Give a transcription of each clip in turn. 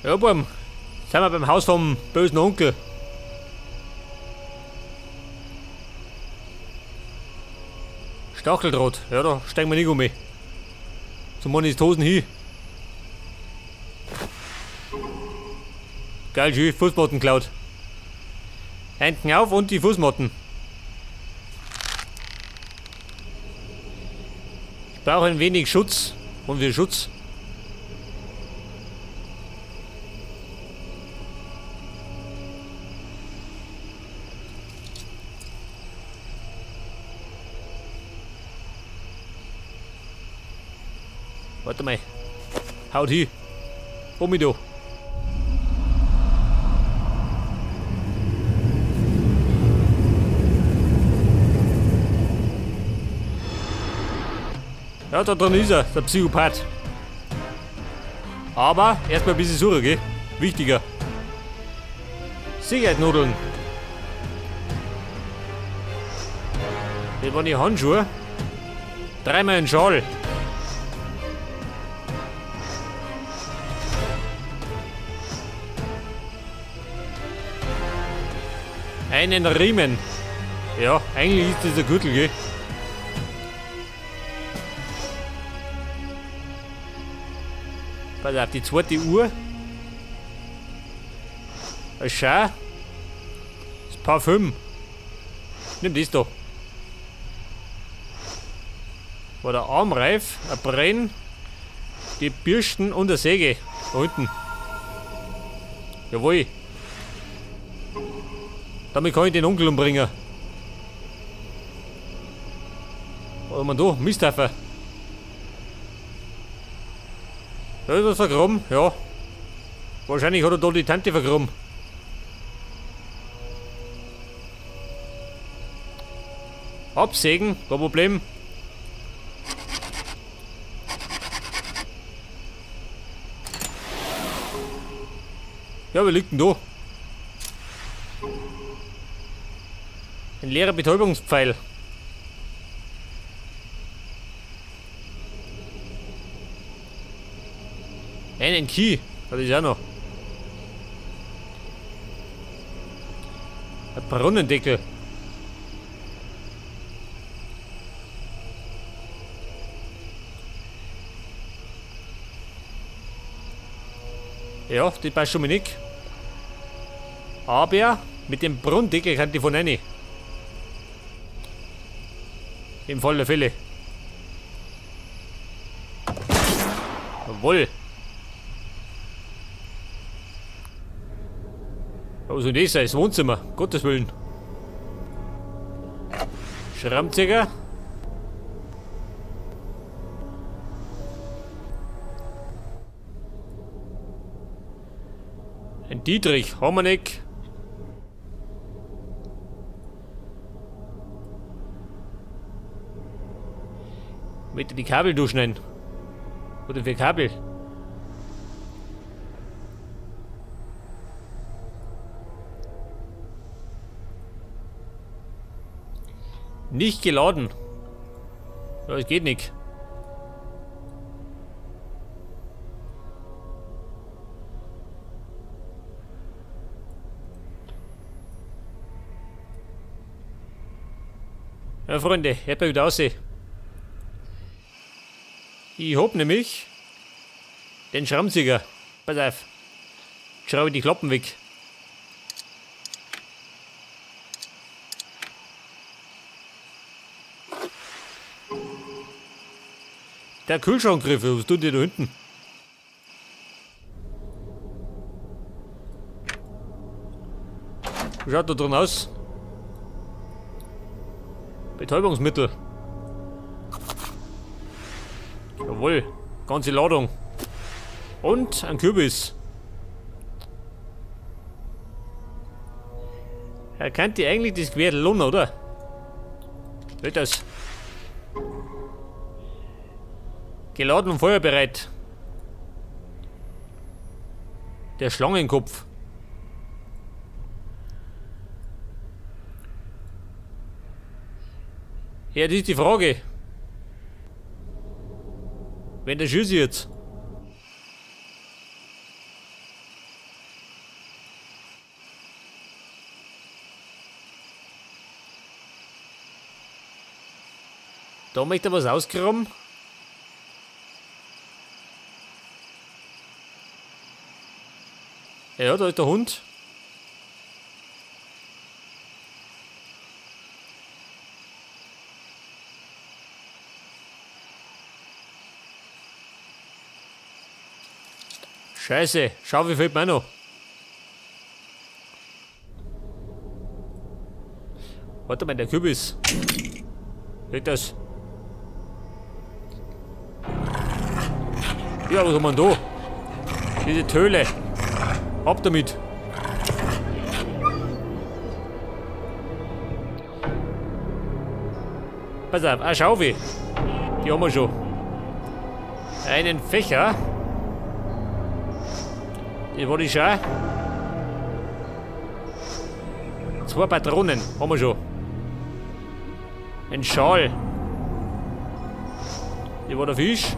Ja, Buam, sind wir beim Haus vom bösen Onkel. Stacheldraht, ja, da steigen wir nicht um. Zum Mann ist die Hosen hin. Geil, schön, Fußmatten geklaut. Händen auf und die Fußmatten. Ich brauche ein wenig Schutz. Und wie Schutz? Warte mal. Haut hin. Um mich da. Ja, da drin ist er, der Psychopath. Aber erstmal ein bisschen suchen, gell? Wichtiger. Sicherheitsnudeln. Das waren die Handschuhe. Dreimal ein Schal. Einen Riemen. Ja, eigentlich ist das der Gürtel, gell? Pass auf, die zweite Uhr. Schau. Das Parfüm. Nimm das da. War der Armreif, ein Brenn, die Bürsten und eine Säge. Da hinten. Jawohl. Damit kann ich den Onkel umbringen. Was haben wir da? Misthaufen. Da ist was vergraben, ja. Wahrscheinlich hat er da die Tante vergraben. Absägen, kein Problem. Ja, wer liegt denn da? Ein leerer Betäubungspfeil. Einen Key, das ist auch noch. Ein Brunnendeckel. Ja, das passt schon mal nicht. Aber mit dem Brunnendeckel kann ich von rein. Im Fall der Fälle. Jawohl. Was soll das sein? Das Wohnzimmer. Gottes Willen. Schrammzieher. Ein Dietrich. Haben wir nicht. Möchte die Kabel durchschneiden. Oder für Kabel? Nicht geladen. Ja, das geht nicht. Ja, Freunde, hört mal wieder aussehen. Ich hab nämlich den Schrammzieher. Pass auf. Ich schraube die Klappen weg. Der Kühlschrankgriff, was tut der da hinten? Wie schaut da drin aus? Betäubungsmittel. Jawohl, ganze Ladung. Und ein Kürbis. Er kennt die eigentlich das Gewehr lohnen, oder? Wird das? Geladen und feuerbereit. Der Schlangenkopf. Ja, das ist die Frage. Wenn der Schüsse jetzt. Da möchte er was ausgraben. Ja, da ist der Hund. Scheiße, schau, wie fehlt mir noch. Warte mal, der Kürbis. Seht das? Ja, was haben wir denn da? Diese Töle. Ab damit. Pass auf, eine Schaufel. Die haben wir schon. Einen Fächer. Die wollte ich schon. 2 Patronen haben wir schon. Ein Schal. Hier war der Fisch.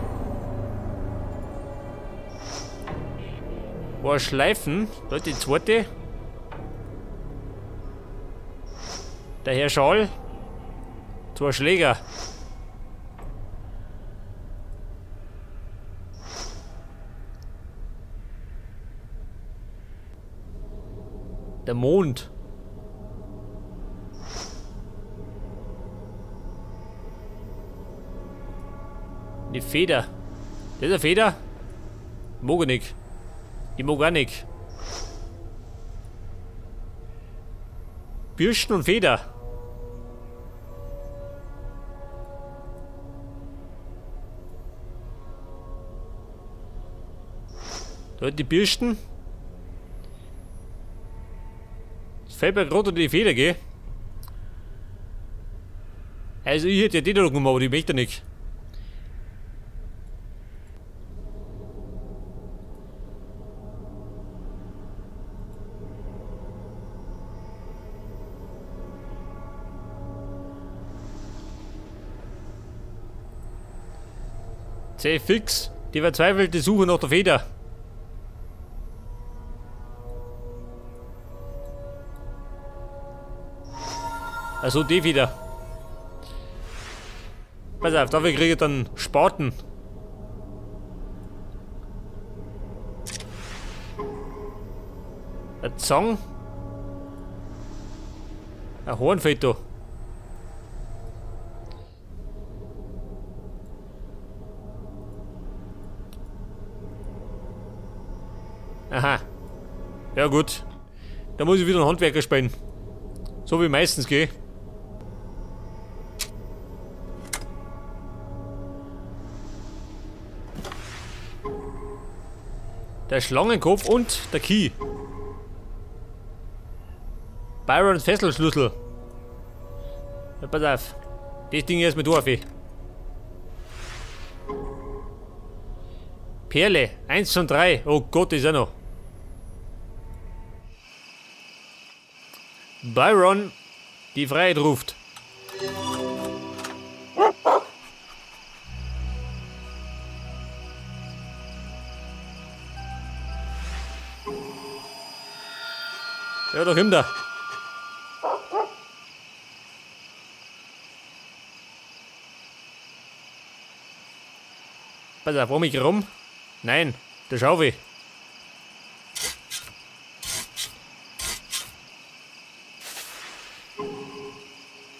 War Schleifen. Da ist die zweite. Der Herr Schal. 2 Schläger. Der Mond. Die Feder. Das ist eine Feder? Mag ich nicht. Ich mag auch nicht. Bürsten und Feder. Da die Bürsten. Das fällt mir gerade unter die Feder, gell? Also ich hätte ja die da genommen, aber die möchte ich nicht. C fix, die verzweifelte Suche nach der Feder. Also die wieder. Pass auf, dafür kriege ich dann Spaten. Ein Zang. Ein Horn fehlt da. Aha. Ja gut. Da muss ich wieder einen Handwerker spielen. So wie meistens, gell? Der Schlangenkopf und der Key. Byrons Fesselschlüssel. Ja, pass auf. Das Ding erstmal durch. Perle. 1 von 3. Oh Gott, das ist auch noch. Byron, die Freiheit ruft. Ja, da kommt er. Pass auf, warum ich rum? Nein, der Schaufel.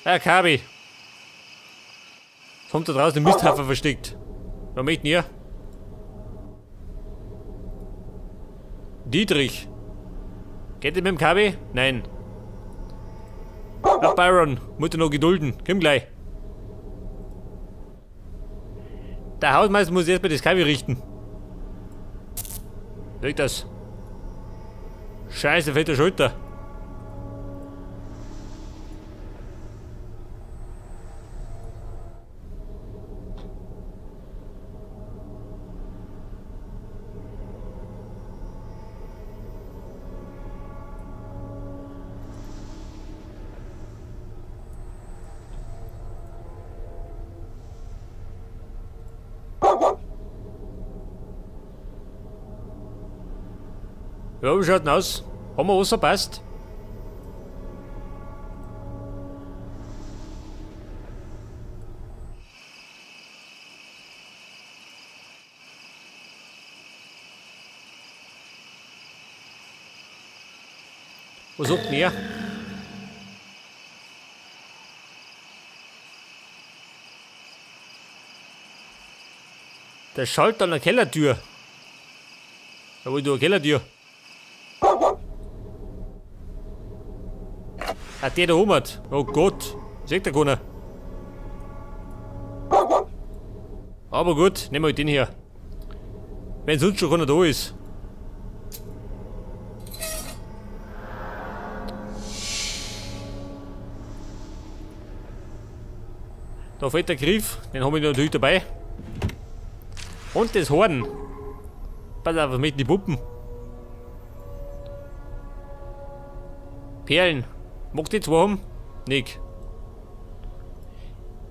Ah, Kabi. Kommt da draußen im Misthaufen versteckt. Was möchten ihr? Dietrich. Geht das mit dem Kabi? Nein. Ach, Byron, muss ich noch gedulden. Komm gleich. Der Hausmeister muss erstmal das Kabi richten. Legt das. Scheiße, fällt der Schulter. Ja, wie schaut denn aus? Haben wir was verpasst? Was sagt denn er? Der Schalter an der Kellertür. Da wo ist eine Kellertür? Ah, der da oben hat. Oh Gott, sieht der keiner. Aber gut, nehmen wir halt den hier. Wenn sonst schon keiner da ist. Da fehlt der Griff, den habe ich natürlich dabei. Und das Horn. Pass auf, was möchten die Puppen? Perlen. Mag die zwei haben? Nick.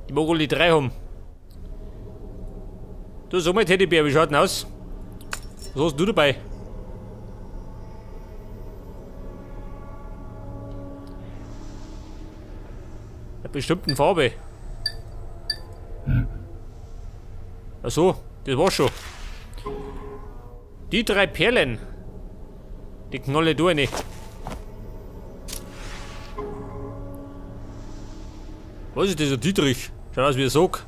Ich mag alle die drei haben. Du, sag mal, Teddybär, wie schaut denn aus? Was hast du dabei? Eine bestimmten Farbe. Ach so, das war's schon. Die drei Perlen. Die Knolle du nicht. Was ist dieser Dietrich? Schaut aus wie ein Sack.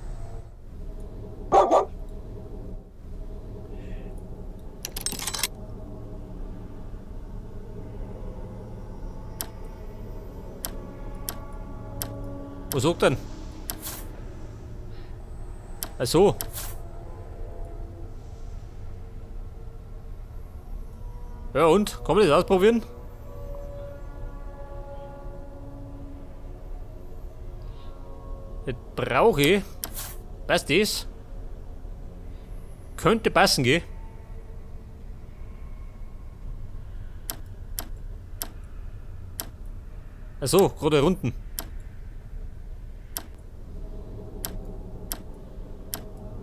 Was sagt denn? Ach so. Ja und? Kann man das ausprobieren? Das brauche ich. Passt das? Könnte passen, gell? Ach so, gerade unten.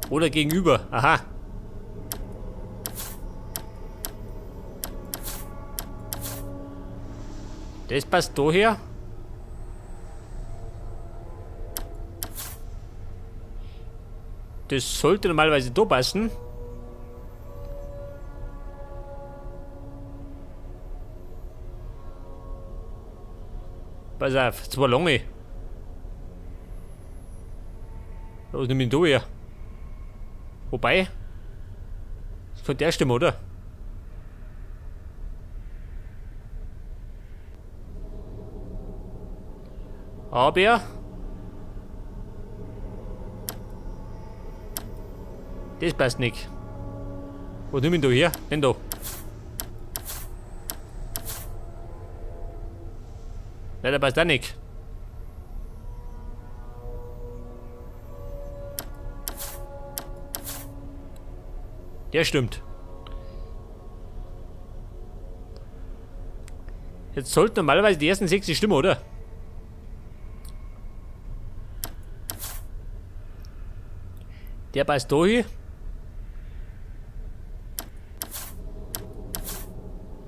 Oder gegenüber. Aha. Das passt da her. Das sollte normalerweise da passen. Pass auf, zwei lange. Was nehme ich denn da her? Wobei, das könnte der stimmen, oder? Aber das passt nicht. Was nehme ich denn da her? Den da. Nein, der passt auch nicht. Der stimmt. Jetzt sollten normalerweise die ersten 6 stimmen, oder? Der passt da hin.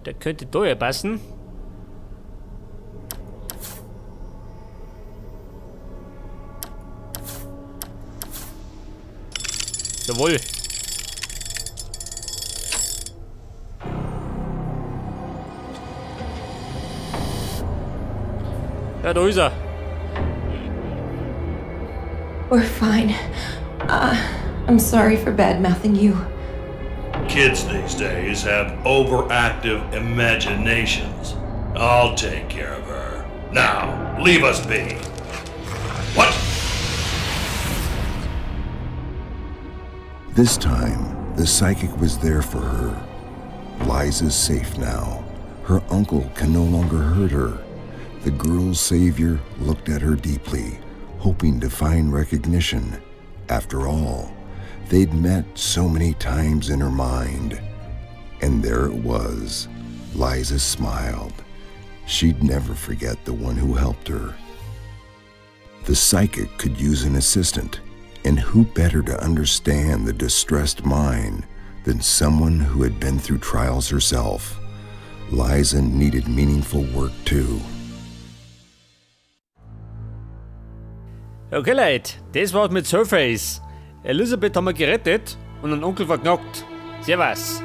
Der könnte da ja passen. Jawohl. Ja, da ist er. We're fine. I'm sorry for bad-mouthing you. Kids these days have overactive imaginations. I'll take care of her. Now, leave us be. What? This time, the psychic was there for her. Liza's safe now. Her uncle can no longer hurt her. The girl's savior looked at her deeply, hoping to find recognition. After all, they'd met so many times in her mind. And there it was. Liza smiled. She'd never forget the one who helped her. The psychic could use an assistant, and who better to understand the distressed mind than someone who had been through trials herself? Liza needed meaningful work too. Okay Leute, das war's mit Surface. Elisabeth haben wir gerettet und einen Onkel verknackt. Servus.